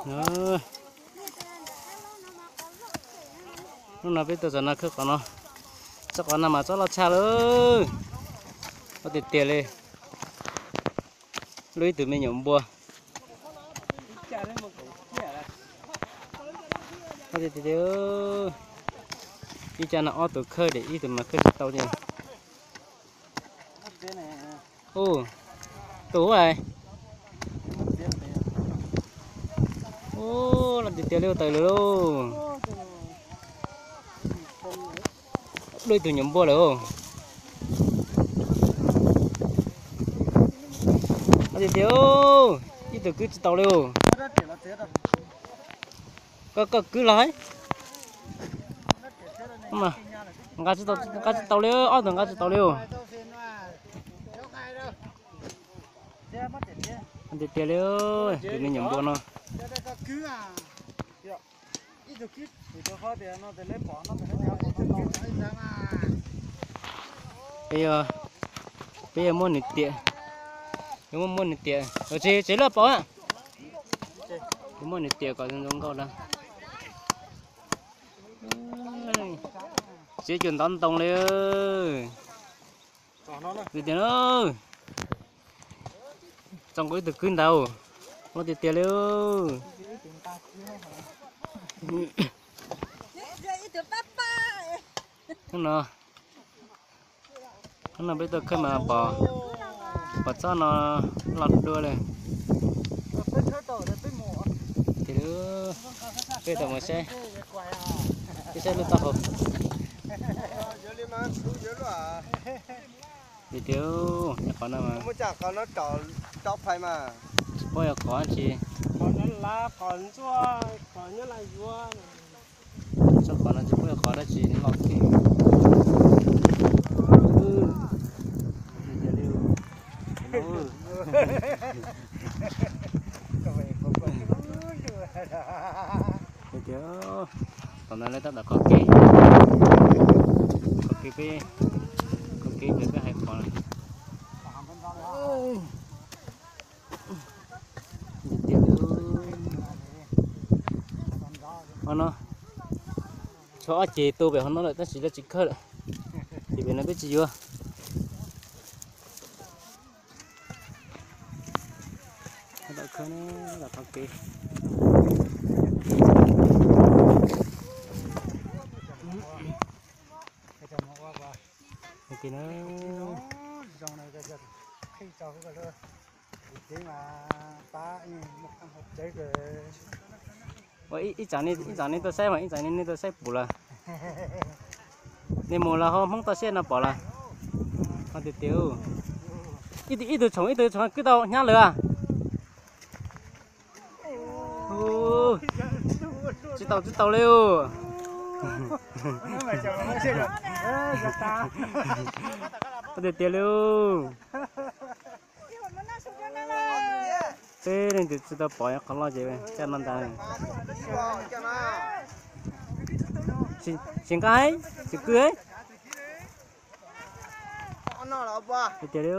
Hnub no peb tuaj txog no khawb qos no, txoj qos no mas txob loj tshaj lawm, loj tiag tiag li. Lub ib tug me nyuam npua. Loj tiag tiag, ib cag no ob tug khawb ces ib tug mas khawb tsis tau li. Tus loj tiag tiag li, tawm lawm lauj. Lub ib tug nyuam npua lawm. Loj tiag tiag, ib tug khawb tsis tau li. Koj, koj khawb los. Nqa tsis tau, nqa tsis tau li, ob tug nqa tsis tau li. Loj tiag tiag li, tus me nyuam npua no. Peb yog, peb yog muab nws tiam, yuav muab, muab nws tiam, tsev, tsev loj paus a. Yuav muab nws tiam kom zoo nkauj na. Tsev cuag ntov ntoo li. Tiag tiag, txog nkaus ib tug khawb ntawd, loj tiag tiag li. Hnub no, hnub no peb tuaj khawb mas pom, pom txob no loj dua li. Peb tau mus saib, peb saib lub taub hau. Tiag tiag, qos no mas tsis paub yog qos dab tsi. Txoj qos no tsis paub yog qos dab tsi, loj tiag. Tiag tiag, tom no lawv tab tom kho kev, kho kev peb, kho kev peb hais qhov. Tiag tiag, qhov no tshuav ob ceg tu pem hauv no lawm tab sis lawv tsis khawb lawm, ces pem no peb tsis yuav. Tab tom khawb, tab tom kho kev. Ua ib, ib tsam nej tuaj saib mas ib tsam nej tuaj saib pum lawm. Nej mus los ho Hmoob toj siab no pom lawm. Tiag tiag, ib tug tshoom ib tug tshoom kwb tau hnyav lawm a. Tsis tau, tsis tau li. Tiag tiag li. Peb leej twg tsis tau pom qhov loj ces caj no ntag. Tsis nqa, tsis kwv. Tiag tiag li.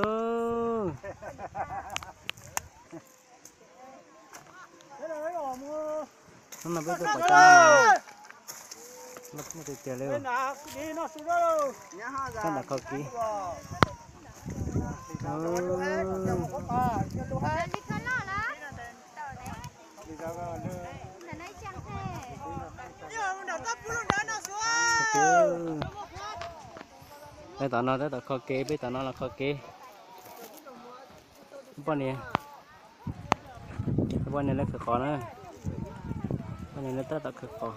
Hnub no peb tuaj pom cov no mas loj tiag tiag li. Tab tom kho kev. Peb tom no tab tom kho kev, peb tom no los kho kev. Poj niam, poj niam lawv khawb qos na, poj niam lawv tab tom khawb qos.